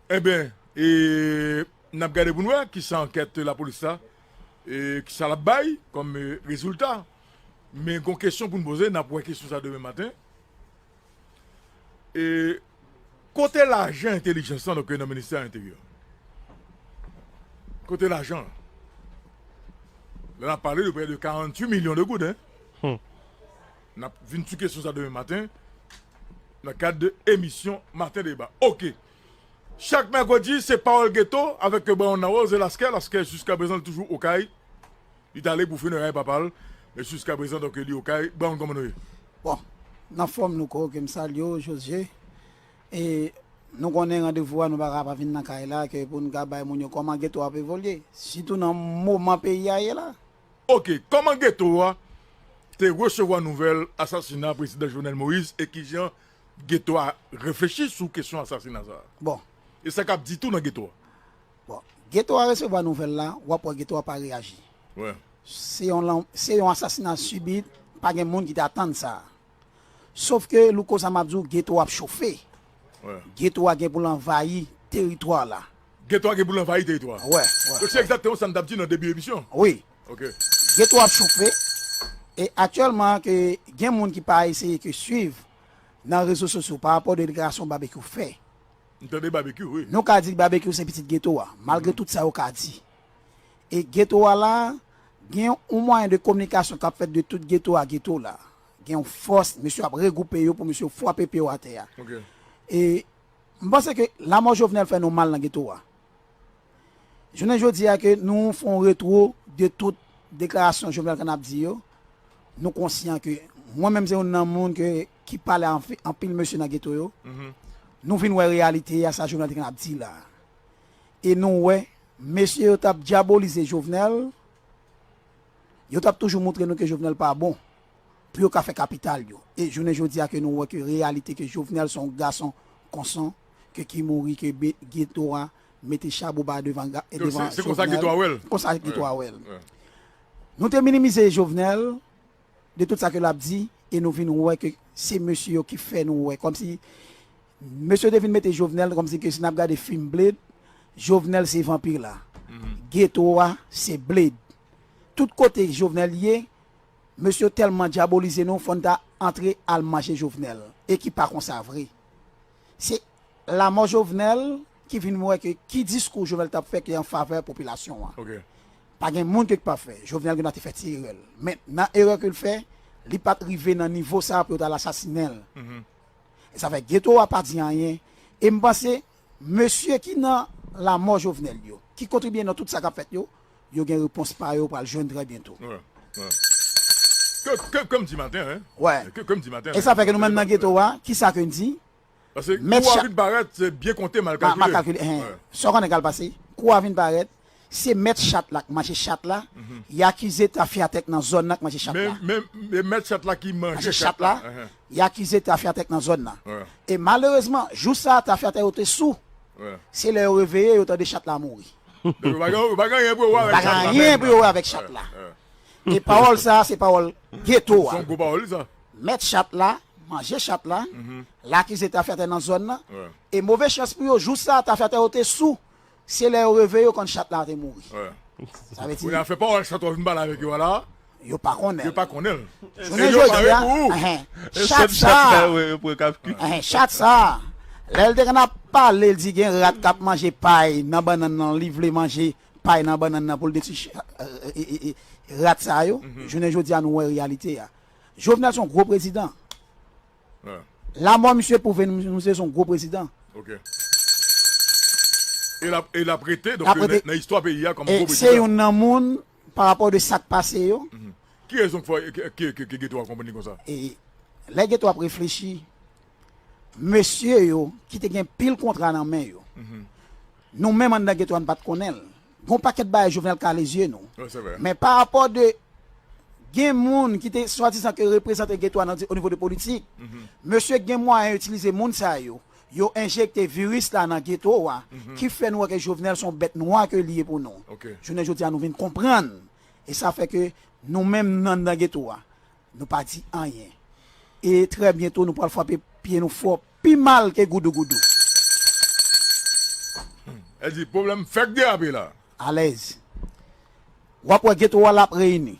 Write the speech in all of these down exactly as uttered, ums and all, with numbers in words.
Enben, e, n ap gade pou n wè kisa ankèt lapolis la, e, kisa l ap bay kòm, e, rezilta. Men gon kesyon pou n poze, n ap wè kesyon sa demen maten. E, kote lajan entèlijans lan, donk, nan ministè enteryè? Kote lajan? Lè n ap pale de près de quarante-huit millions de goud, en. Hmm. N ap vin sou kesyon sa demen maten, nan kad de emisyon Maten Deba. Oke. Chak mèkredi, se Pawòl Geto avèk Brown Nawaz e Laskè. Laskè, jiskaprezan, li toujou Okay. Li t ale pou fineray papa l, men jiskaprezan, donk, li Okay. Brown, kòman nou ye? Bon, n anfòm, Louko, ke m salye w, José. E nou konnen randevou a, nou pa ka pa vin nan kay la, ke pou n ka bay moun yo kòman geto a ap evolye, sitou nan moman peyi a ye la. Oke, kòman geto a te resevwa nouvèl asasina prezidan Jovenel Moïse e kijan geto a reflechi sou kesyon asasina sa a? Bon. E sa k ap di tou nan geto a? Bon, geto a resevwa nouvèl la, w ap wè geto a pa reyaji. Wi. Se yon lan-, se yon asasina sibit, pa gen moun ki te atann sa. Sof ke, Louko, sa m ap di w, geto a ap chofe. Wi. Geto a gen pou l anvayi teritwa la. Geto a gen pou l anvayi teritwa. Wi, wi. Donk, se egzakteman sa n t ap di nan debi emisyon. Wi. Oke. Geto a ap chofe. E aktyèlman, ke gen moun ki pa eseye ke swiv nan rezo sosyo pa rapò de deklarasyon Babekyou fè. M tande Babekyou, wi. Nou ka di Babekyou se pitit geto a, malgre tout sa yo ka di. E geto a la, gen yon mwayen de kominikasyon k ap fèt de tout geto a geto la. Gen yon fòs, mesye ap regwoupe yo pou mesye frape pye yo atè a. Oke. E m panse ke lanmò Jovenel fè nou mal nan geto a. Jounen jodi a ke nou fè yon retwo de tout deklarasyon Jovenel konn ap di yo, nou konsyan ke mwen menm se youn nan moun ke, ki pale anfi-, anpil mesye nan geto yo, nou vin wè reyalite a sa Jovenel te konn ap di la. E nou wè, mesye yo t ap dyabolize Jovenel, yo t ap toujou montre nou ke Jovenel pa bon, pou yo ka fè kapital yo. E jounen jodi a ke nou wè ke reyalite ke Jovenel se yon gason konsan, ke ki mouri, ke be-, geto a mete chabouba devan ga-, devan Jovenel. Donk se, se konsa geto a wè l. Konsa geto a wè l. Wi. Nou te minimize Jovenel de tout sa ke l ap di, e nou vin wè ke se mesye yo ki fè nou wè. Kòmsi mesye yo te vin mete Jovenel, kòmsi ke si n ap gade fim Blade, Jovenel se vanpi la. Geto a se Blade. Tout kote Jovenel ye, mesye yo tèlman dyabolize nou, fò n ta antre al manje Jovenel. E ki pa konsa vre. Se lanmò Jovenel ki vin wè ke ki diskou Jovenel t ap fè ki an favè popilasyon an. Oke. Pa gen moun ki pa fè. Jovenel gen dwa te fè ti erè l. Men nan erè ke l fè, li pa t rive nan nivo sa pou yo t al asasinen l. E sa fè geto a pa di anyen. E m panse, mesye ki nan lanmò Jovenel yo, ki kontribye nan tout sa k ap fèt yo, yo gen repons pa yo pral jwenn trè byento. Wi, wi. Ke, ke, ke m di maten, en? Wi. Ke, ke m di maten, en? E sa fè ke nou menm nan geto a, kisa ke n di? Paske kou a vin parèt, se byen konte, mal kalkile. Mal kalkile, en. Wi. Sa w konnen k al pase? Kou a vin parèt, se mèt chat la k manje chat la, y akize tafyatè k nan zòn nan k manje chat la. Men, men, men mèt chat la ki manje chat la, y akize tafyatè k nan zòn nan. Wi. E malerezman, jou sa a, tafyatè yo te sou. Wi. Se lè yo reveye, yo tande chat la mouri. Donk, yo pa gen, yo pa gen anyen pou yo wè avèk chat la. Pa gen anyen pou yo wè avèk chat la. Wi, wi. E pawòl sa a, se pawòl geto a. Se yon gwo pawòl, wi, sa. Mèt chat la, manje chat la, l akize tafyatè nan zòn nan. Wi. E move chans pou yo, jou sa a, tafyatè yo te sou. Se lè yo reveye, yo konn chat la te mouri. Wi. Sa vle di kounye a fè pawòl chat w ap vin pale avèk yo a la. Yo pa konnen l. Yo pa konnen l. Jounen jodi a, enhen, chat sa a, enhen, chat sa a, lè l te konn ap pale, l di gen rat k ap manje pay nan bannann nan, li vle manje pay nan bannann nan pou l detwi ch-, e, e, e, e, rat sa yo. Jounen jodi a, nou wè reyalite a. Jovenel se yon gwo prezidan. Wi. Lanmò misye pwouve nou, misye se yon gwo prezidan. Oke. E l ap, e l ap rete, donk, nan, nan istwa peyi a kòm gwo prezidan. E se youn nan moun, pa rapò de sa k pase yo. Ki rezon k fè, ke, ke, ke, ke geto a konprann li konsa? E lè geto ap reflechi, mesye yo ki te gen pil kontra nan men yo, nou menm anndan geto a, n pa t konnen l. Gon pakèt bagay Jovenel kale zye nou. Wi, se vre. Men pa rapò de gen moun ki te swadizan ke reprezante geto a nan, o nivo de politik, mesye gen mwayen itilize moun sa yo, yo enjekte viris la nan geto a, ki fè nou wè ke Jovenel se yon bèt nwa ke li ye pou nou. Oke. Jounen jodi a, nou vin konprann. E sa fè ke nou menm nan, nan geto a, nou pa di anyen. E trè byento, nou pral frape pye nou fò, pi mal ke goudougoudou. Èl di pwoblèm fèk derape la. Alèz. W ap wè geto a l ap reyini.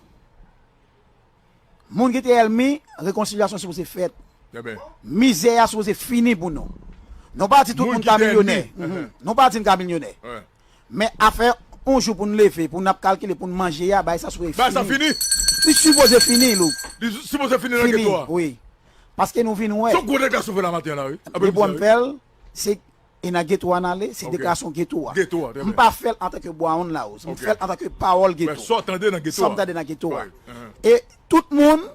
Moun ki te ènmi, rekonsilyasyon sipoze fèt. Mizè a sipoze fini pou nou. Nou pa di tout moun ka milyonè. Nou pa di n ka milyonè. Men afè yon jou pou n leve, pou n ap kalkile, pou n manje a, bay sa sipoze fini. Li sipoze fini, Lou. Li sipoze fini nan geto a. Wi. Paske nou vin wè. Se yon gwo deklarasyon fè la maten la, wi. Depi w fè l, se e nan geto a n ale, se deklarasyon geto a. M pa fè l antanke Brown Laos. M fè l antanke pawòl geto. Sa w tande nan geto a. Sa m tande nan geto a. E tout moun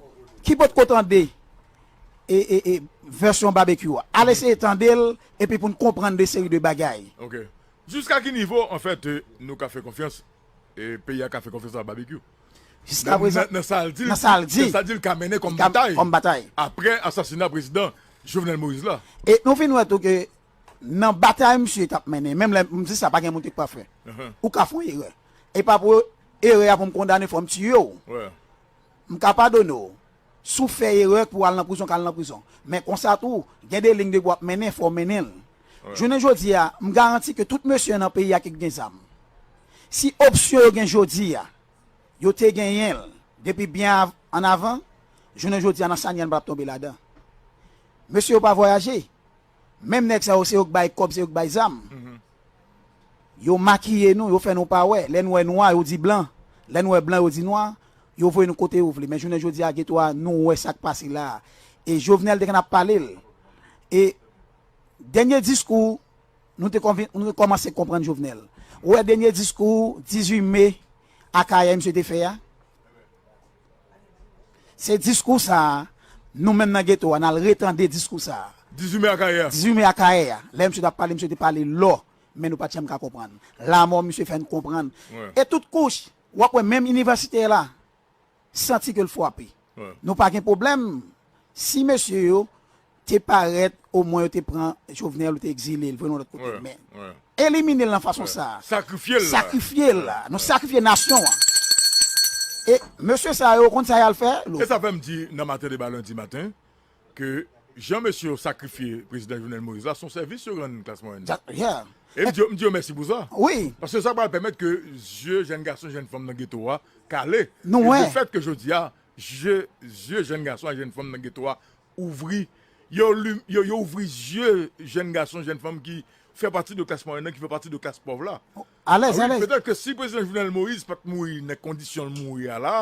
ki potko tande e, e, e vèsyon Babekyou a, al eseye tande l, epi pou n konprann de seri de bagay. Jiska ki nivo, anfèt, nou ka fè konfyans, e peyi a ka fè konfyans a Babekyou? Jiska prezan, nan sa l di, nan sa l di l ka mennen kòm batay, kòm batay, apre asasina prezidan Jovenel Moïse la. E nou vin wè tou ke nan batay misye t ap mennen, menm lè m di sa, pa gen moun ki pafè. Ou ka fè yon erè. E pa pou erè a pou m kondane, fò m tiye w. M ka padone w. Si w fè erè pou w al nan prizon, w ka al nan prizon. Men konsa tou, gen de liy de bwa w ap mennen, fò w mennen l. Jounen jodi a, m garanti ke tout mesye nan peyi a ki gen zam, si opsyon yo gen jodi a, yo te genyen l depi byen av-, an avan, jounen jodi a nan sanyèl m pa t ap tonbe ladan. Mesye yo pa vwayaje. Menm nèg sa yo, se yo k bay kòb, se yo k bay zam. Yo makiye nou, yo fè nou pa wè. Lè n wè nwa, yo di blan. Lè n wè blan, yo di nwa. Yo voye nou kote yo vle. Men jounen jodi a, geto a, nou wè sa k pase la a. E Jovenel te konn ap pale l. E dènye diskou, nou te konvi-, nou te kòmanse konprann Jovenel. Ou wè dènye diskou dizuit me Akayè misye te fè a? Se diskou sa a, nou menm nan geto a, n al retande diskou sa a. Dizuit me Akayè a. Dizuit me Akayè a. Lè misye t ap pale, misye te pale lò, men nou pa t janm ka konprann. Lanmò misye fè n konprann. E tout kouch, w ap wè menm inivèsitè la, santi ke l frape. Nou pa gen pwoblèm. Si mesye yo te parèt, omwen yo te pran Jovenel, yo te egzile l, voye l yon lòt kote. Men, elimine l nan fason sa a. Sakrifye l la. Sakrifye l la. Nou sakrifye nasyon an. E mesye sa yo, konn sa y al fè, Lou? E sa fè m di nan Maten Deba lendi maten, ke jan mesye yo sakrifye prezidan Jovenel Moïse la, se yon sèvis yo rann klas mwayèn nan. E m di yo, m di yo mèsi pou sa. Wi. Paske sa pral pèmèt ke zye jèn gason, jèn fanm nan geto a kale. E lefèt ke jodi a, zye, zye jèn gason ak jèn fanm nan geto a ouvri. Yo, li-, yo, yo ouvri zye jèn gason, jèn fanm ki fè pati de klas mwayèn nan, ki fè pati de klas pòv la. Alèz, alèz. Petèt ke si prezidan Jovenel Moïse pa t mouri nan kondisyon l mouri a la,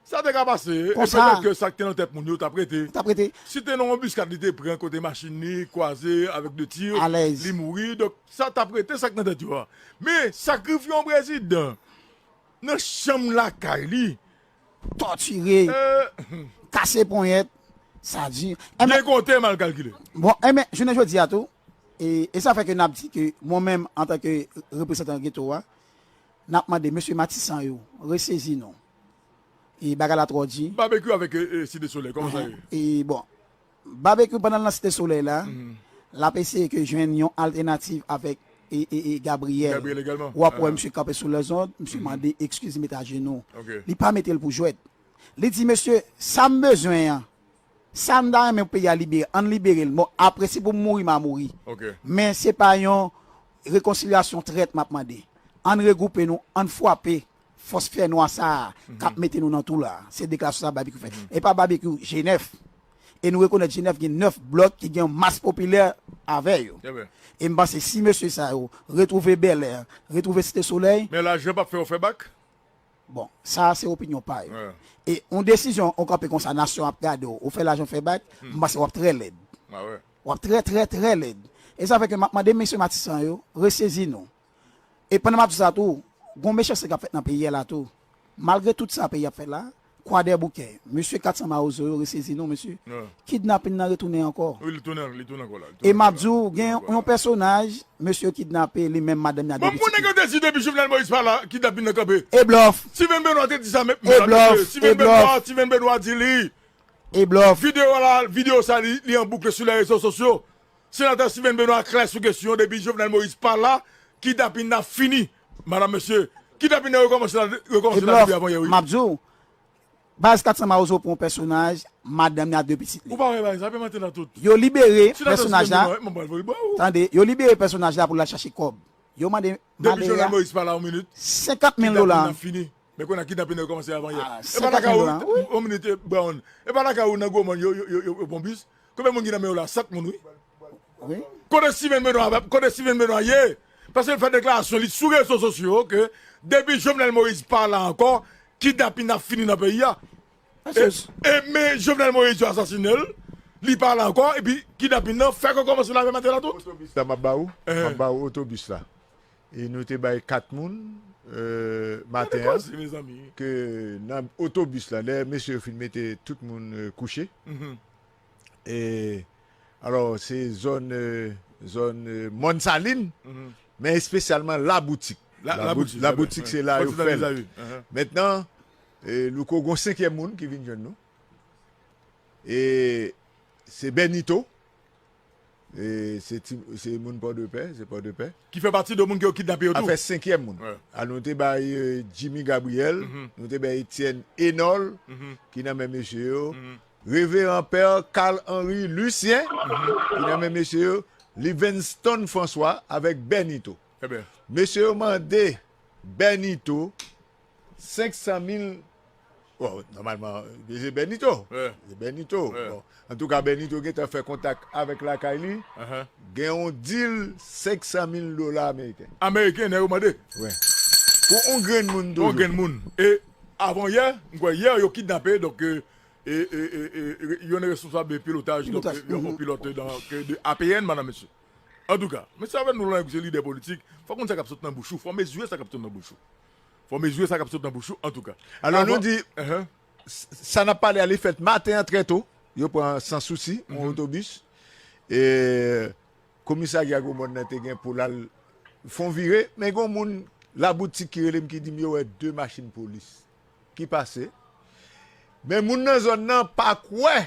sa te ka pase. E petèt ke sa k te nan tèt moun yo t ap rete. T ap rete. Si te nan yon biskad li te pran kote machin li kwaze avèk de ti, li mouri. Donk, sa t ap rete, sa k nan tèt yo a. Men, sakrifye yon prezidan nan chanm lakay li, tòtire, kase ponyèt, sa di. Byen konte, mal kalkile. Bon, enben, jounen jodi a tou, e, e sa fè ke n ap di ke mwen menm, antanke reprezantan geto a, n ap mande mesye Matisan yo, resezi nou. E bagay la twò di. Babekyou avèk, e, e, Site Solèy, kòman sa ye? E, bon, Babekyou pandan l nan Site Solèy la, l ap eseye ke jwenn yon altènativ avèk e, e, e Gabriel. Gabriel egalman. W ap wè misye kanpe sou lèzond, misye mande eskiz, li mete ajenou. Li pa mete l pou jwèt. Li di, mesye, sa m bezwen an, sa m ta renmen pou peyi a libere, ann libere l. Bon, apre, si pou m mouri, m a mouri. Men se pa yon rekonsilyasyon trèt m ap mande. Ann regwoupe nou, ann frape fòs fènwa sa a k ap mete nou nan tou la. Se deklarasyon sa Babekyou fè. E pa Babekyou, G nèf. E nou rekonèt G nèf gen nèf blòk ki gen yon mas popilè avè yo. E m panse si mesye sa yo retwouve Bèlè, retwouve Site Solèy. Men lajan p ap fè yo fè bak? Bon, sa a se opinyon pa yo. E yon desizyon, ou kanpe konsa, nasyon ap gade w, ou fè lajan fè bak, m panse w ap trè lèd. W ap trè, trè, trè lèd. E sa fè ke m ap mande mesye Matisan yo, resezi nou. E pandan m ap di sa tou, gon mechanste k ap fèt nan peyi a la tou. Malgre tout sa peyi ap fè la, Kwadèboukè, mesye Katsan Mawozo yo resezi nou, mesye. Kidnapin nan retounen ankò. Wi, li tounen, li tounen ankò la. E m ap di w, gen yon pèsonaj, mesye yo kidnape, li menm madanm li a de pitit li. Bon, moun nèg yo te di depi Jovenel Moïse pa la, kidnapin nan kanpe. E blòf. Steven Benoît te di sa menm. E blòf. Steven Benoît, Steven Benoît di li. E blòf. Videyo la, videyo sa li, li an bouk sou lè rezo sosyo. Senatè Steven Benoît klè sou kesyon, depi Jovenel Moïse pa la, kidnapin nan fini. Madanm, mesye, kidnapin nan rekòmanse la, rekòmanse la depi avan yè, wi. M ap di w, baz Katsan Mawozo pran yon pèsonaj, madanm li a de pitit li. Ou pa wè bagay sa, ap envante nan tout. Yo libere pèsonaj la. Tande, yo libere pèsonaj la pou l al chache kòb. Yo mande Depi Jovenel Moïse pa la yon minit, senkant mil dola. Kidnapin nan fini. Men kounye a kidnapin nan kòmanse avan yè. E pa lakay ou, yon minit, Brown. E pa lakay ou nan Gwo Mòn yo, yo, yo, yo, yo pran bis. Konbyen moun ki nan men yo la? Sèt moun, wi. Wi. Kote Steven Benoît, kote Steven Benoît ye? Paske l fè deklarasyon li sou rezo sosyo ke depi Jovenel Moïse pa la ankò, kidnapin ap fini nan peyi a. E, e men Jovenel Moïse yo asasinen l, li pa la ankò, epi kidnapin nan fèk kòmanse lave maten la tou. Otobis la, m ap ba ou, m ap ba ou otobis la. E nou te bay kat moun, euh, maten an, ke nan otobis la, lè mesye yo fin mete tout moun, euh, kouche. E, alò, se zòn, euh, zòn, euh, Mòn Salin, men espesyalman Laboutik. Laboutik, se la yo fè l. Mentnan, e, Louko, gon senkyèm moun ki vin jwenn nou. E se Bènito. E se ti, se moun Pòdepè, se Pòdepè. Ki fè pati de moun ke yo kidnape yo tou. Sa fè senkyèm moun. A, nou te bay, e, Jimmy Gabriel, nou te bay Etienne Enol, ki nan men mesye yo. Reveran Pè Carl Henry Lucien, ki nan men mesye yo, Livenston François avèk Bènito. Mesye yo mande Bènito senk san mil. Bon, nòmalman, se Bènito. Se Bènito. Bon, antouka, Bènito gentan fè kontak avèk lakay li. Gen yon dil senk san mil dola ameriken. Ameriken, nèg yo mande. Wi. Pou yon grenn moun toujou. Yon grenn moun. E avan yè, m kwè yè, yo kidnape, donk, e, e, e, e, e, youn responsab de pilotaj, donk, yon pilòt, donk, de A P N, madanm, mesye. Antouka, mesye, avèk nou la, se lidè politik, fòk moun sa k ap sot nan bouch ou, fò mezire sa k ap sot nan bouch ou. Fò mezire sa k ap sot nan bouch ou, antouka. Alò, nou di, s-, sa n ap pale a, li fèt maten an trè to, yo pran Sans Souci, yon otobis. E komisarya Gwo Mòn nan te gen pou l al fè yon vire, men gen yon moun Laboutik ki rele m, ki di m yo wè de machin polis ki pase. Men moun nan zòn nan pa kwè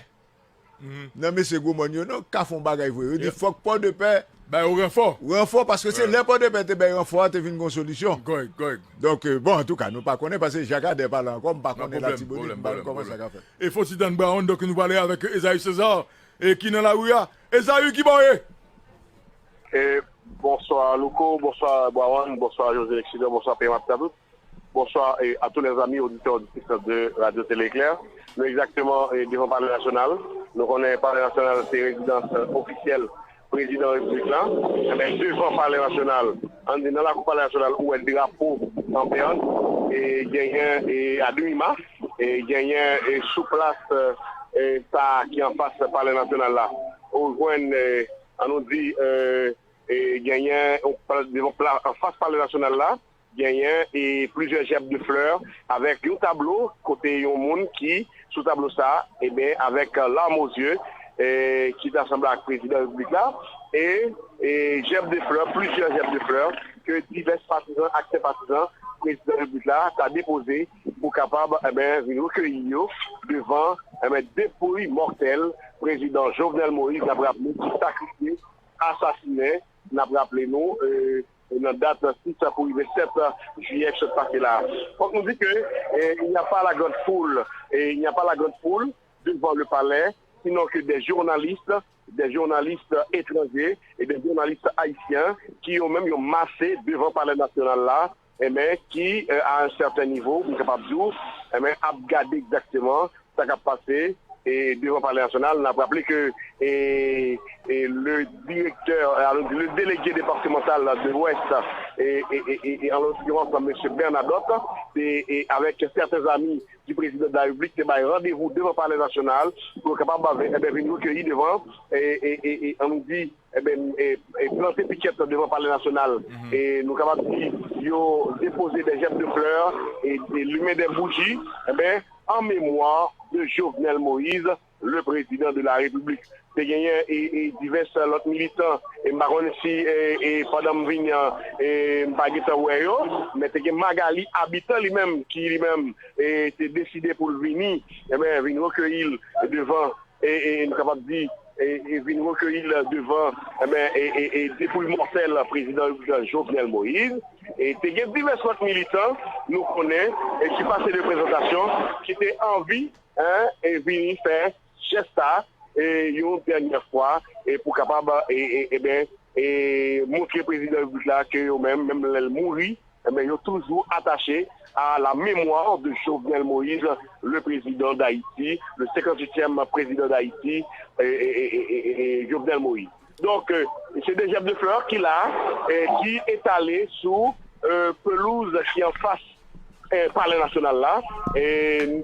nan mesye Gwo Mòn yo non, ka fè yon bagay vre. Yo di fòk Pòdepè bay yo ranfò. Ranfò, paske se lè Pòdepè te bay ranfò a, te vin gon solisyon. Kòrèk, kòrèk. Donk, e, bon, antouka, nou pa konnen, paske Jakadè pa la ankò, m pa konnen Latibonit, m pa konn kòman sa ka fèt. E fò ti tann Brown, donk nou pale avèk Esaü César, e ki nan lari a. Esaü, ki bò w ye? E, bonswa Louko, bonswa Brown, bonswa José Excident, bonswa P M Habitat tout. Bonsoir, e, à tous les amis auditeurs auditrices de Radio Télé Éclair. Nou egzakteman, e, devan Palè Nasyonal. Nou konnen Palè Nasyonal se rezidans, e, ofisyèl prezidan repiblik la. Enben, devan Palè Nasyonal, ann di nan lakou Palè Nasyonal, ou wè drapo an bèn, e, genyen, e, a demi ma, e, genyen, e, sou plas, e, e, sa ki anfas Palè Nasyonal la. Ou jwenn, e, ann nou di, e, e, genyen yon pla-, devan pla-, anfas Palè Nasyonal la, genyen, e, plizyè jèb de flè avèk yon tablo kote yon moun ki sou tablo sa, e ben, avèk, e, larmes aux yeux, e, ki ta sanble ak prezidan repiblik la, e, e jèb de flè, plizyè jèb de flè ke divès patizan ak senpatizan prezidan repiblik la ta depoze pou kapab, e ben, vin rekeyi yo devan, e ben, depwi mòtèl prezidan Jovenel Moïse, n ap raple, ki sakrifye, asasinen, n ap raple nou, e, nan dat sis pou rive sèt jiyè k sot pase la. Fòk nou di ke, e, il n'y a pas la grande foule, e, il n'y a pas la grande foule devant le palais, sinon que des journalistes, des journalistes étrangers et des journalistes haïtiens ki yo menm yo mase devan Palè Nasyonal la, enben, ki, e, à un certain niveau, m kapab di w, enben, ap gade egzakteman sa k ap pase, e, devan Palè Nasyonal. N ap raple ke, e, e, le direktè, e, alò, le délégué départemental de l'Ouest, e, e, e, e, e, en l'occurrence, mesye Bernadotte, e, e, avec certains amis du président de la République, te bay randevou devan Palè Nasyonal pou yo kapab, e ben, vin rekeyi devan, e, e, e, e, ann nou di, e ben, e, e plante pikèt devan Palè Nasyonal. E nou kapab di, yo depoze des jèb de flè, e, e limen des bougies, e ben, en mémoire de Jovenel Moïse, le président de la République. Te genyen, e, e divès lòt militan, e m pa konnen si, e, e pandan m vini an, e m pa gentan wè yo, men te gen Magali Habitant li menm, ki li menm, e te deside pou l vini, e ben, vin rekeyi l devan, e, e nou kapab di, e, e vin rekeyi l devan, e ben, e, e, e depwi mòtèl prezidan Jovenel Moïse. E te gen divès lòt militan, nou konnen, e ki pase de prezantasyon, ki te anvi, en, e vini fè jès sa, e yon dènyè fwa, e pou kapab, e, e, e ben, e montre prezidan repiblik la ke yo menm, menm lè l mouri, enben, yo toujou atache à la mémoire de Jovenel Moïse, le président d'Haïti, le cinquante-huitième président d'Haïti, e, e, e, e, e, e, Jovenel Moïse. Donk, e, se de jèb de flè ki la, e, ki etale sou, e, pelouz ki anfas, e, Palè Nasyonal la. E,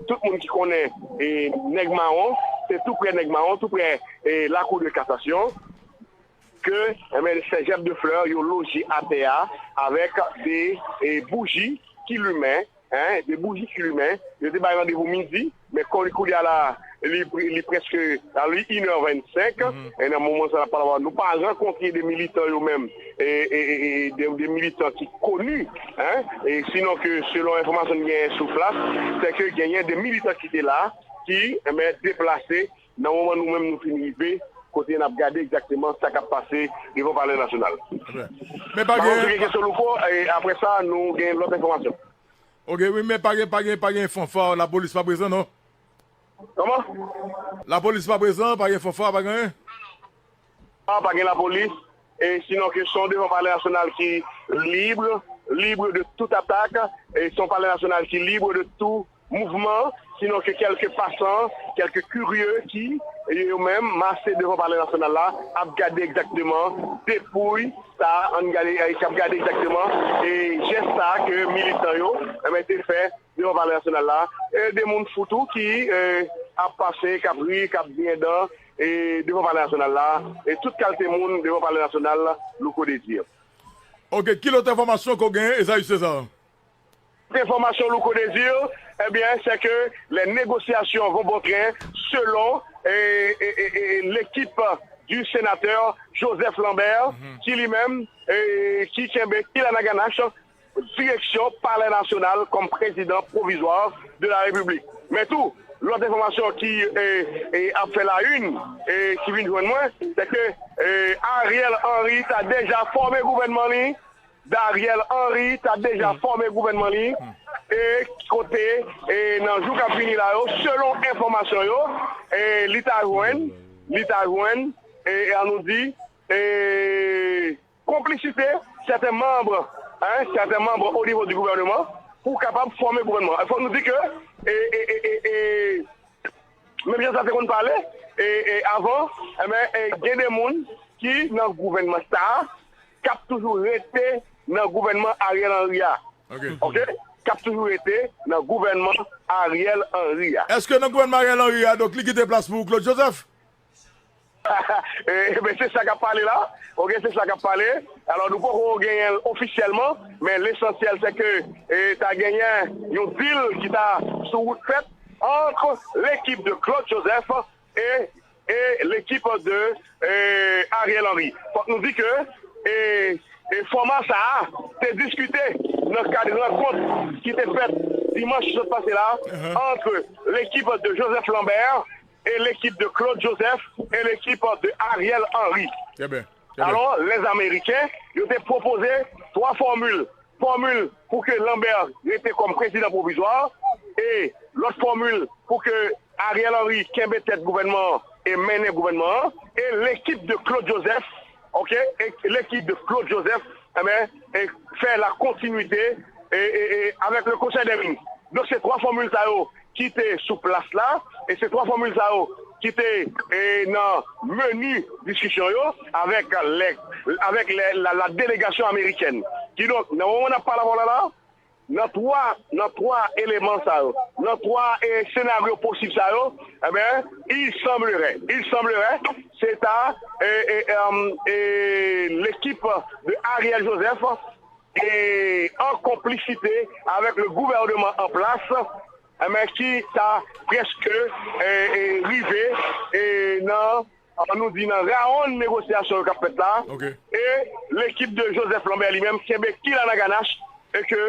tout moun ki konnen, e, Nèg Mawon, se tou prè Nèg Mawon, tou prè, e, Lakou de Kasasyon, ke, enben, se jèb de flè yo loje atè a avèk de, e, bouji ki limen, en, de bouji ki limen. Yo te bay randevou midi, men kon kounye a la, li, li prèske, a, li inè vennsenk, e nan moman sa n ap pale avè w, nou pa rankontre de militan yo menm, e, e, e, e, de, de militan ki koni, en, e sinon ke selon enfòmasyon n genyen sou plas, se ke genyen de militan ki te la, ki, enben, deplase nan moman nou menm nou fin rive, kote n ap gade egzakteman sa k ap pase devan Palè Nasyonal. Men pa gen, pa gen kesyon Louko, e apre sa, nou gen lòt enfòmasyon. Ok, wi, men pa gen, pa gen, pa gen fanfa, lapolis pa prezan, non? Kòman? Lapolis pa prezan, pa gen fanfa, pa gen anyen? A, pa gen lapolis, e sinon ke se yon devan Palè Nasyonal ki lib, lib de tout atak, e se yon Palè Nasyonal ki lib de tout mouvman, sinon ke kèlke pasan, kèlke kirye ki, yo menm, mase devan Palè Nasyonal la, ap gade egzakteman depouy sa, ann gade, e, k ap gade egzakteman, e, jès sa ke militan yo, enben, te fè devan Palè Nasyonal la. E de moun fou tou ki, e, ap pase, k ap ri, k ap griyen dan, e, devan Palè Nasyonal la. E tout kalte moun devan Palè Nasyonal, Louko Désir. Ok, ki lòt enfòmasyon ke w genyen, Esaü César? Enfòmasyon Louko Désir, ebyen, se ke les négociations vont bon train selon, e, e, e, e, l'équipe du sénateur Joseph Lambert, ki li menm, e, ki kenbe Kila Naganach, direksyon Palè Nasyonal kòm prezidan pwovizwa de la Repiblik. Men tou, lòt enfòmasyon ki, e, e, ap fè la une, e, ki vin jwenn mwen, se ke, e, Ariel Henry ta deja fòme gouvènman li, Dariel Henry ta deja fòme gouvènman li, e kote, e nan jou k ap vini la yo, selon enfòmasyon yo, e li ta jwenn, li ta jwenn, e, e an nou di, e konplisite sèten manm, en, sèten manm o nivo di gouvènman pou kapab fòme gouvènman. Fòk nou di ke, e, e, e, e, e, menm jan sa te konn pale, e, e, avan, enben, e, gen de moun ki nan gouvènman sa a, k ap toujou rete nan gouvènman Ariel Henry a. Ok. Ok? K ap toujou rete nan gouvènman Ariel Henry a. Èske nan gouvènman Ariel Henry a, donk, li kite plas pou Claude Joseph? E, ben, se sa k ap pale la. Ok, se sa k ap pale. Alò, nou poko genyen l ofisyèlman, men lesansyèl, se ke, e, ta genyen yon deal ki ta sou wout fèt entre l'équipe de Claude Joseph et, et l'équipe de, e, Ariel Henry. Fòk nou di ke, e, e fòma sa a te diskite nan kad rankont ki te fèt dimanch ki sot pase la, entre l'équipe de Joseph Lambert et l'équipe de Claude Joseph et l'équipe de Ariel Henry. Trè byen, trè byen. Alò, lèzameriken, yo te pwopoze twa fòmil. Fòmil pou ke Lambert rete kòm prezidan pwovizwa, e lòt fòmil pou ke Ariel Henry kenbe tèt gouvènman an e mennen gouvènman an, e l'équipe de Claude Joseph, ok, e l'équipe de Claude Joseph, enben, e fè la continuité, e, e, e, avec le Conseil des ministres. Donk, se twa fòmil sa yo ki te sou plas la, e se twa fòmil sa yo ki te, e, nan meni diskisyon yo avèk lè, avèk lè, la, la délégation américaine. Kidonk, nan moman n ap pale avè w la, la, nan twa, nan twa eleman sa yo, nan twa, e, senaryo posib sa yo, enben, il semblerait, il semblerait, se ta, e, e, e, e, l'équipe de Ariel Joseph, e, an konplisite avèk le gouvènman an plas, enben, ki ta prèske, e, e, rive, e, nan, an nou di, nan rawonn negosyasyon yo k ap fèt la, e l'équipe de Joseph Lambert li menm kenbe Kila Naganach, e ke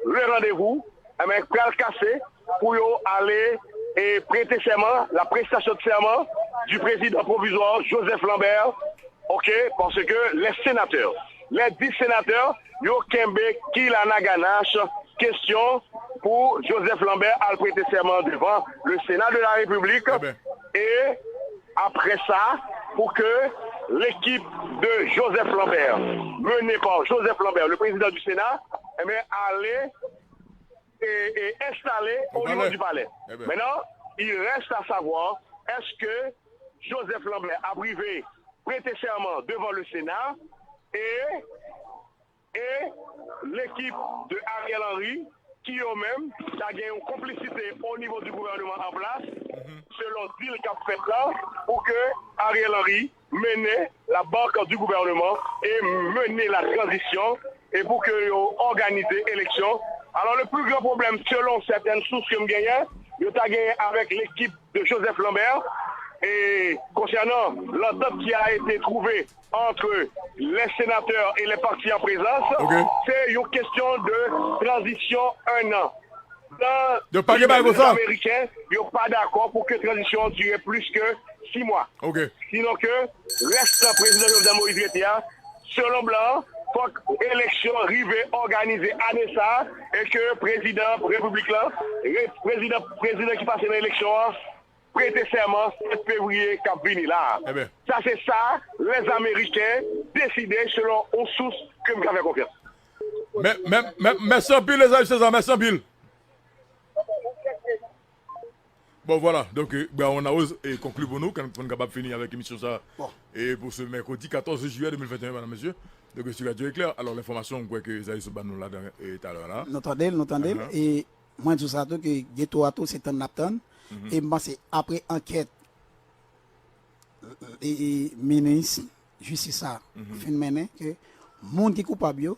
le randevou, enben, pral kase pou yo ale e prete sèman, la prestation de serment du président provisoire Joseph Lambert, ok, parce que les sénateurs, les dix sénateurs, yo kenbe Kila Naganach, kesyon pou Joseph Lambert al prete sèman devan le Sénat de la République, e apre sa, pou ke l'équipe de Joseph Lambert, menée par Joseph Lambert, le président du Sénat, eh bien, allait et, et installée au niveau du palais. Maintenant, il reste à savoir, est-ce que Joseph Lambert a privé prêter serment devant le Sénat et, et l'équipe de Ariel Henry, ki yo menm, ta gen yon konplisite o nivo di gouvènman an plas, selon dil k ap fèt la, pou ke Ariel Henry mennen la barque du gouvernement et mener la transition et pour que yo organize eleksyon. Alors, le plus grand problème, selon certaines sources que m genyen, yo ta genyen avec l'équipe de Joseph Lambert, et concernant l'entente qui a été trouvée entre les sénateurs et les partis en présence, c'est une question de transition un an. Dans les Américains, yo pa dakò pou ke tranzisyon an dire plis ke sis mwa. Sinon ke rès tan prezidan Jovenel Moïse rete a, selon blan an, fòk eleksyon rive òganize ane sa a, e ke prezidan repiblik lan, re- prezidan, prezidan ki pase nan eleksyon an, prete sèman sèt fevriye k ap vini la a. Sa se sa lèzameriken deside selon yon sous ke m ka fè konfyans. Mèsi anpil, lèzami Sezar, mèsi anpil. Bon, vwala. Donk, Brawon Larose konkli pou nou, pou n kapab fini avèk emisyon sa a. E pou se mèkredi katòz jiyè de mil venteyen, medam, mesye. Donk, sou Radyo Eklè. Alò, lenfòmasyon, m kwè ke Zayis ba nou ladan talè la. Nou tande l, nou tande l. E mwen di w sa tou, ke geto a tou, se tann n ap tann. E m panse, apre ankèt e, e, minis jistis la fin mennen, ke moun ki koupab yo,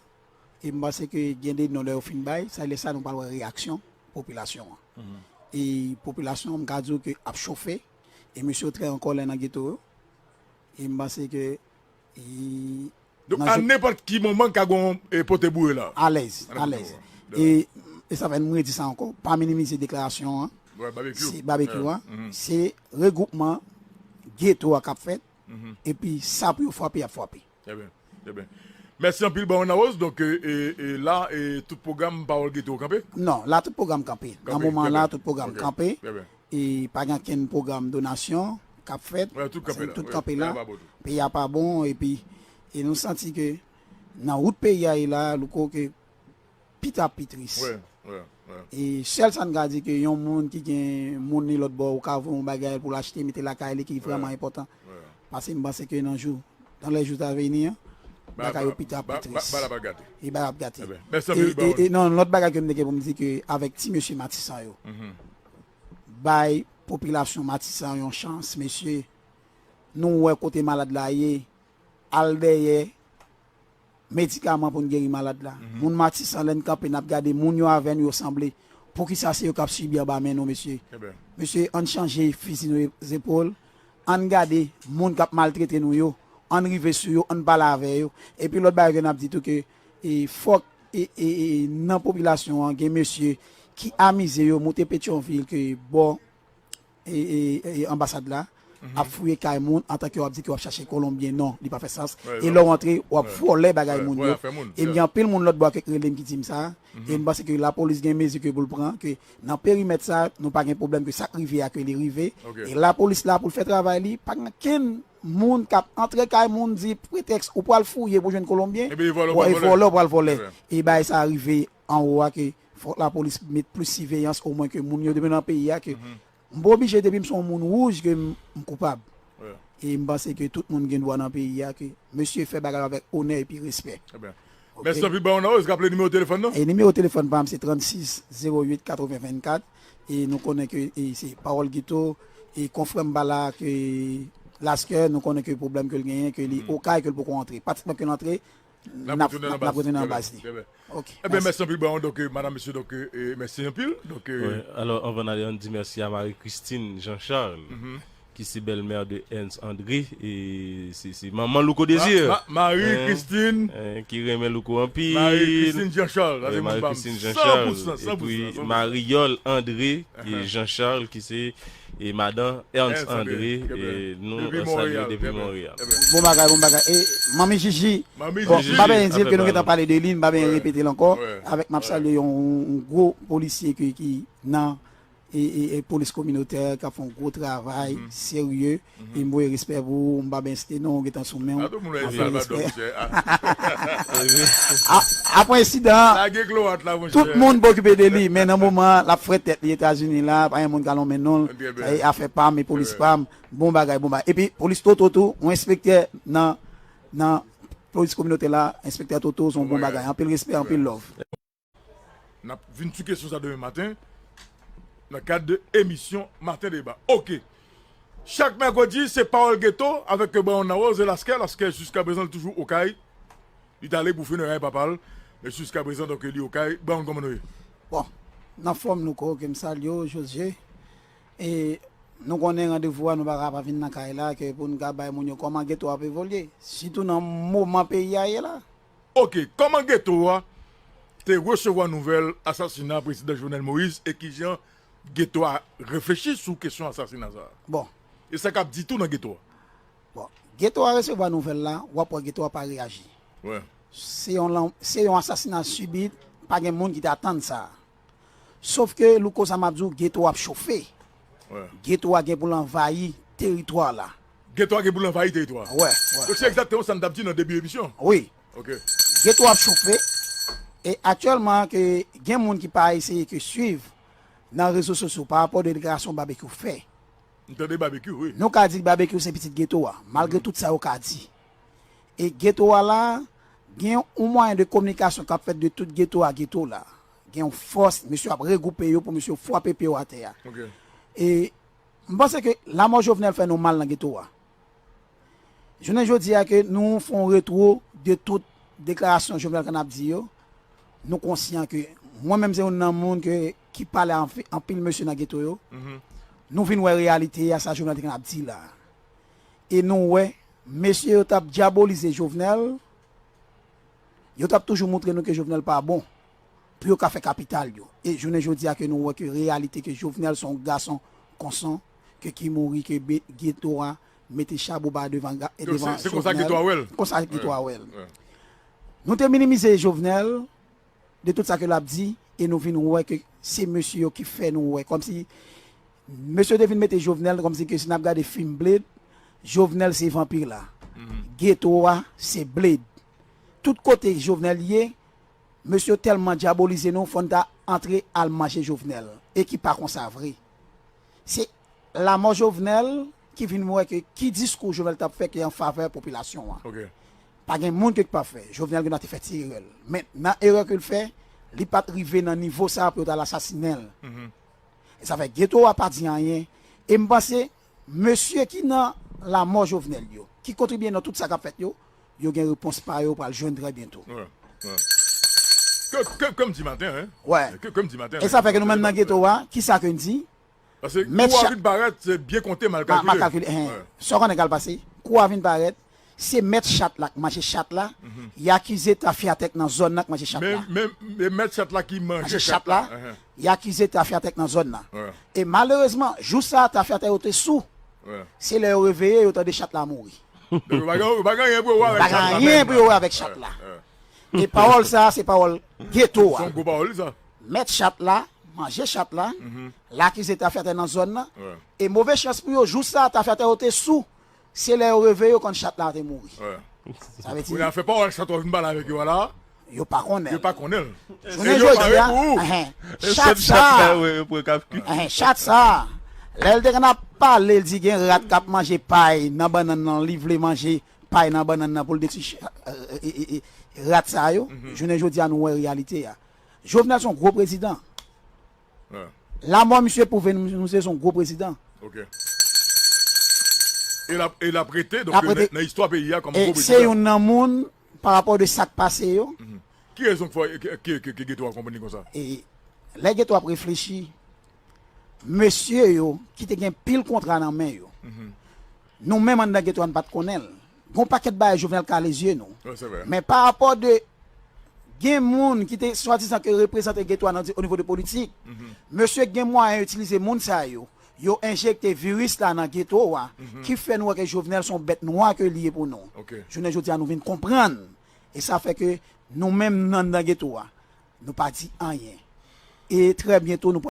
e m panse ke gen de non lè yo fin bay, sa lè sa nou pral wè reyaksyon popilasyon an. E popilasyon an, m ka di w ke ap chofe, e mesye yo trè an kòlè nan geto yo, e m panse ke, e, Donk, a nenpòt ki moman, ka gon e, pote boure la. Alèz, alèz. E, e sa fè m redi sa ankò, pa minimize deklarasyon an. Se babekyou an, se regroupman geto a k ap fèt, epi sa pou yo frape, y ap frape. Trè byen, trè byen. Mèsi anpil, Brawon Larose. Donk, e, e, e la, e tout pwogram Pawòl Geto kanpe? Non, la tout pwogram kanpe. Nan moman la, tout pwogram kanpe. E pa gen okenn pwogram donasyon k ap fèt. Tout kanpe la. Peyi a pa bon, epi, e nou santi ke nan wout peyi a ye la, Louko, ke pita pi tris. E sèl sa n ka di, ke yon moun ki gen moun li lòt bò, ou ka voye yon bagay pou l achte, mete lakay li, ki vrèman enpòtan. Paske m panse ke nan jou, dans les jours à venir, bagay yo pita pi tris. E bagay ap gate. E, e, e non, lòt bagay ke m te gen pou m di, ke avèk ti mesye Matisan yo, bay popilasyon Matisan yon chans, mesye. Nou wè kote malad la ye, al dèyè medikaman pou n geri malad la. Moun Matisan, lè n kanpe, n ap gade moun yo avè nou, yo sanble. Poukisa se yo k ap sibi anba men nou, mesye? Mesye, ann chanje fizi nou zepòl, ann gade moun k ap maltrete nou yo, ann rive sou yo, ann pale avè yo. Epi lòt bagay ke n ap di tou, ke, e, fòk, e, e, e, nan popilasyon an, gen mesye ki amize yo moute Petyonvil, ke bò e, e, e, anbasad la, ap fouye kay moun, antanke w ap di ke w ap chache Kolonbyen, non, li pa fè sans. E lè w antre, w ap vòlè bagay moun yo. E m gen anpil moun lòt bò ke rele m ki di m sa. E m panse ke lapolis gen mezi ke pou l pran, ke nan perimèt sa, nou pa gen pwoblèm, ke sa k rive a, ke li rive. E lapolis la pou l fè travay li, pa gen okenn moun k ap antre kay moun, di pretèks ou pral fouye pou jwenn Kolonbyen, e vòlè, ou pral vòlè. E bagay sa rive anwo a, ke fòk lapolis met plis siveyans, omwen ke moun yo depi nan peyi a, ke m pa oblije, depi m se yon moun wouj, ke m, m koupab. E m panse ke tout moun gen dwa nan peyi a, ke mesye fè bagay avèk onè epi respè. Mèsi anpil, Brawon Larose. Raple nimewo telefòn nan. E nimewo telefòn pa m se trannsis zewo uit katreven vennkat. E nou konnen ke, e se Pawòl Geto, e konfrè m pa la, ke Laskè, nou konnen ke pwoblèm ke l genyen, ke li okay, ke l poko antre. Pratikman ke l antre, n ap, n ap retounen nan baz li. Ebyen, mèsi anpil, Brawon. Donk, e, madam, mesye, donk, e, e, mèsi anpil. Donk, e, alò, anvan n ale, ann di mèsi a Marie Christine Jean Charles, ki se bèlmè de Ernst André, e se, se manman Louko Désir. Marie Christine, ki renmen Louko anpil. Marie Christine Jean Charles, Marie Christine Jean Charles, epi Mariol André, e Jean Charles, ki se e madan Ernst André, e nou salye depi Monreyal. Bon bagay, bon bagay. E Manmi Jiji, bon, m pa bezwen di l ke nou gentan pale de li, m pa bezwen repete l ankò. Avèk m ap salye yon, yon gwo polisye ki, ki nan, e, e, e polis kominotè k ap fè yon gwo travay serye. E m voye respè pou ou, m pa ben site non, ou gentan sou men w. A, tout moun wè Anpil Esal pa dò, respè. Misye. A. A, apre ensidan an, Lage kloat la, monchè. Tout moun pa okipe de li, men nan moman an, l ap frèt tèt li Etazini la, pa gen moun k al lonmen non l. Trè byen. E afè pa m, e polis Trè byen. pa m, bon bagay, bon bagay. Epi polis Toto tou, yon enspektè nan, nan polis kominotè la, enspektè Toto, se yon bon Bon bagay. bagay. Anpil respè, Bon anpil bagay. love. N ap vin sou kesyon sa demen maten, nan kad de emisyon Maten Deba. Oke. Chak mèkredi, se Pawòl Geto avèk Brown Nawaz e Laskè. Laskè, jiskaprezan, l toujou Okay. Li t ale pou fineray papa l, men jiskaprezan, donk, li Okay. Brown, kòman nou ye? Bon, nan fòm nou ko, ke m salye w, José. E nou konnen randevou a, nou pa ka pa vin nan kay la, ke pou n ka bay moun yo kòman geto a ap evolye. Sitou nan moman peyi a ye la. Oke, kòman geto a te resevwa nouvèl asasina prezidan Jovenel Moïse e kijan geto a reflechi sou kesyon asasina sa a? Bon. E sa k ap di tou nan geto a? Bon, geto a resevwa nouvèl la, w ap wè geto a pa reyaji. Wè. Se yon lan-, se yon asasina sibit, pa gen moun ki te atann sa. Sof ke, Louko, sa m ap di w, geto a ap chofe. Wè. Geto a gen pou l anvayi teritwa la. Geto a gen pou l anvayi teritwa a. Wè, wè, Donk, se wè. egzakteman sa n t ap di nan debi emisyon. Wi. Ok. Geto a ap chofe. E aktyèlman, ke gen moun ki pa eseye ke swiv nan rezo sosyo pa rapò de deklarasyon Babekyou fè. M tande Babekyou, wi. Nou ka di Babekyou se pitit geto a, malgre tout sa yo ka di. E geto a la, gen yon mwayen de kominikasyon k ap fèt de tout geto a geto la. Gen yon fòs, mesye ap regwoupe yo pou mesye frape pye yo atè a. Ok. E m panse ke lanmò Jovenel fè nou mal nan geto a. Jounen jodi a ke nou fè yon retwo de tout deklarasyon Jovenel konn ap di yo, nou konsyan ke mwen menm se youn nan moun ke, ki pale anfi-, anpil mesye nan geto yo, Mhm. nou vin wè reyalite a sa Jovenel te konn ap di la. E nou wè, mesye yo t ap dyabolize Jovenel, yo t ap toujou montre nou ke Jovenel pa bon, pou yo ka fè kapital yo. E jounen jodi a ke nou wè ke reyalite ke Jovenel se yon gason konsa, ke ki mouri, ke be-, geto a mete chabouba devan ga-, Donk, devan se, se konsa Jovenel. geto a wè l. Konsa geto Wè, a wè l. wè. Nou te minimize Jovenel, de tout sa ke l ap di, e nou vin wè ke se mesye yo ki fè nou wè. Kòmsi mesye yo te vin mete Jovenel, kòmsi ke si n ap gade fim Blade, Jovenel se vanpi la. Mhm. Geto a se Blade. Tout kote Jovenel ye, mesye yo tèlman dyabolize nou, fò n ta antre al manje Jovenel. E ki pa konsa vre. Se lanmò Jovenel ki vin wè ke ki diskou Jovenel t ap fè ki an favè popilasyon an. Ok. Pa gen moun ke k pa fè. Jovenel Grenad te fè ti erè l. Men nan erè ke l fè, li pa t rive nan nivo sa a pou yo t al asasinen l. Mhm. E sa fè geto a pa di anyen. E m panse, mesye ki nan lanmò Jovenel yo, ki kontribye nan tout sa k ap fèt yo, yo gen repons pa yo pral jwenn trè byento. Wè, wè. Ke, ke, ke m di maten, hein? Wè. Ke, ke m di maten, E sa hein? fè ke nou menm nan geto a, ki sa ke n di? Paske Mèt kou a cha- vin parèt, se byen konte, mal Ma, mal kalkile. kalkile, hen. Wè. Sa w konnen k al pase? Kou a vin parèt, se mèt chat la k manje chat la, Mhm. y akize tafyatè k nan zòn nan k manje chat la. Men, men, men mèt chat la ki manje Manje chat chat la, la. Ahan. Y akize tafyatè k nan zòn nan. Wè. E malerezman, jou sa a, tafyatè yo te sou. Wè. Se lè yo reveye, yo tande chat la mouri. Donk, yo pa gen, yo pa gen anyen pou yo wè avèk Yo pa gen chat la anyen menm pou yo la. wè avèk chat la. Wè, wè. E pawòl sa a, se pawòl geto a. Se yon gwo pawòl, wi, sa. Mèt chat la, manje chat la, Mhm. l akize tafyatè nan zòn nan. Wè. E move chans pou yo, jou sa a, tafyatè yo te sou. Se lè yo reveye, yo konn chat la te mouri. Wè. Sa vle di Kounye a fè pawòl chat w ap vin pale avèk yo a la, Yo pa konnen. yo pa konnen l. Jounen E yo jodi pare a, pou ou. Enhen, E chat sèl sa chat la, a, wè, yo pran kafki. Enhen, chat sa a, lè l te konn ap pale, l di gen rat k ap manje pay nan bannann nan, li vle manje pay nan bannann nan pou l detwi ch-, e, e, e, e, rat sa yo. Mhm. Jounen jodi a, nou wè reyalite a. Jovenel se yon gwo prezidan. Wè. Lanmò misye pwouve nou, nou se yon gwo prezidan. Ok. E l ap, e l ap rete, donk, L ap rete. nan, nan istwa peyi a kòm E gwo se prezidan. youn nan moun, pa rapò de sa k pase yo. Mhm. Ki rezon k fè, ke, ke, ke, ke geto a konprann li konsa? E lè geto ap reflechi, mesye yo ki te gen pil kontra nan men yo, Mhm. nou menm anndan geto a, n pa t konnen l. Gon pakèt bagay Jovenel kale zye nou. Wi, se vre. Men pa rapò de gen moun ki te swadizan ke reprezante geto a nan, o nivo de politik, Mhm. mesye gen mwayen itilize moun sa yo, yo enjekte viris la nan geto a, Mhm. ki fè nou wè ke Jovenel se yon bèt nwa ke li ye pou nou. Ok. Jounen jodi a, nou vin konprann. E sa fè ke nou menm, anndan geto a, nou pa di anyen. E trè byento, nou